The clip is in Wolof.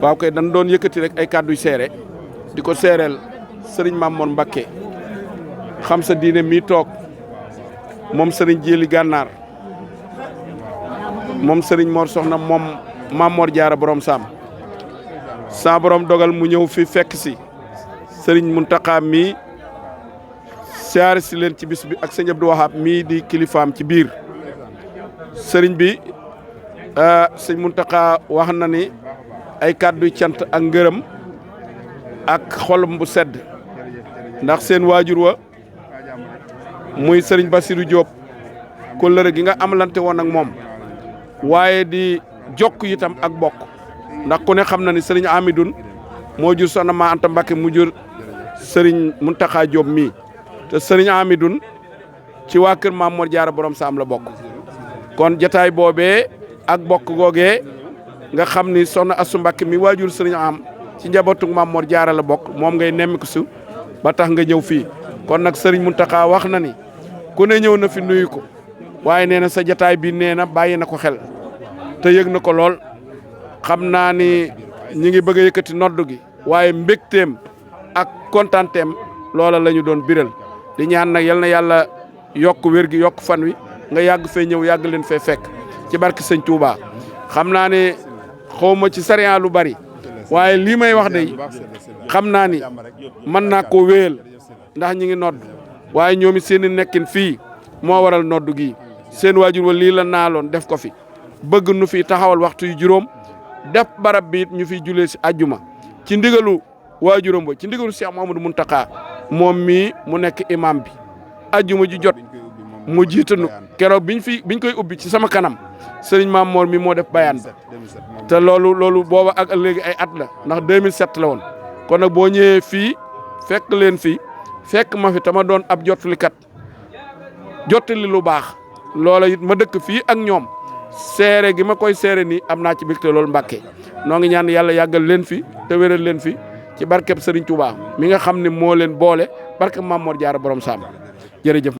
waaw kay dañ doon yëkkati rek ay kàddu yu seere di ko seereel sëriñ Mamor Mbakke xam sa diine mii toog moom sëriñ Jéeli Gànnaar moom sëriñ Mor Soxna moom Mamor Jaara borom saam sa borom dogal mu ñëw fi fekk si sëriñ Muntaxa mii siyaare si leen ci bis bi ak sëñ Abdou Wahab mii di kilifaam ci biir sëriñ bi sëñ Muntaxa wax na ni ay kàddu cant ak ngërëm ak xolam bu sedd ndax seen waajur wa muy sëriñ Bassirou Diop kóllëre gi nga amalante woon ak moom waaye di jokk itam ak bokk ndax ku ne xam na ni sëriñ Amidoun moo jur soxna Ma Anta Mbakke mu jur sëriñ Muntaxa Diop mii te sëriñ Amidoun ci waa kër Mamor Jaara borom saam la bokk kon jataay boobee ak bokk googee nga xam ni soxna Astou Mbakke mi waajur sëriñ am ci njabootu Mamor Jaara la bokk moom ngay nemmiku su ba tax nga ñëw fii kon nag sëriñ Muntaxa wax na ni ku ne ñëw na fi nuyu ko waaye nee na sa jataay bi nee na bàyyi na ko xel te yëg na ko lool xam naa ni ñi ngi bëgg a yëkkati noddu gi waaye mbégteem ak kontaanteem loola la ñu doon biral di ñaan nag yal na yàlla yokk wér gi yokk fan wi nga yàgg fee ñëw yàgg leen fee fekk ci barke sëñ Touba xam naa ne xawma ci sariya lu bari waaye lii may wax de xam naa ni mën naa koo wéyal ndax ñi ngi nodd waaye ñoom it seen i nekkin fii moo waral noddu gi seen waajur wa lii la naaloon def ko fi bëgg nu fi taxawal waxtu yu juróom def barab bi it ñu fiy julee si ajjuma ci ndigalu waajuram ba ci ndigalu Cheikh Mouhamadou Mountakha moom mii mu nekk imam bi ajjuma ji jot mu jiitanu keroog biñ koy ubbi ci sama kanam sëriñ Mamor mi moo def bayaan ba te loolu booba ak léegi ay at la ndax 2007 la woon kon nag boo ñëwee fii fekk leen fii fekk ma fi tama doon ab jottalikat jottali lu baax loola it ma dëkk fii ak ñoom seere gi ma koy seere nii am naa ci mbégte loolu Mbàkke noo ngi ñaan yàlla yàggal leen fi te wéral leen fi ci barkeb Sëriñ Tuubaa mi nga xam ne moo leen boole barkeb Mamor Jaara borom saam jërëjëf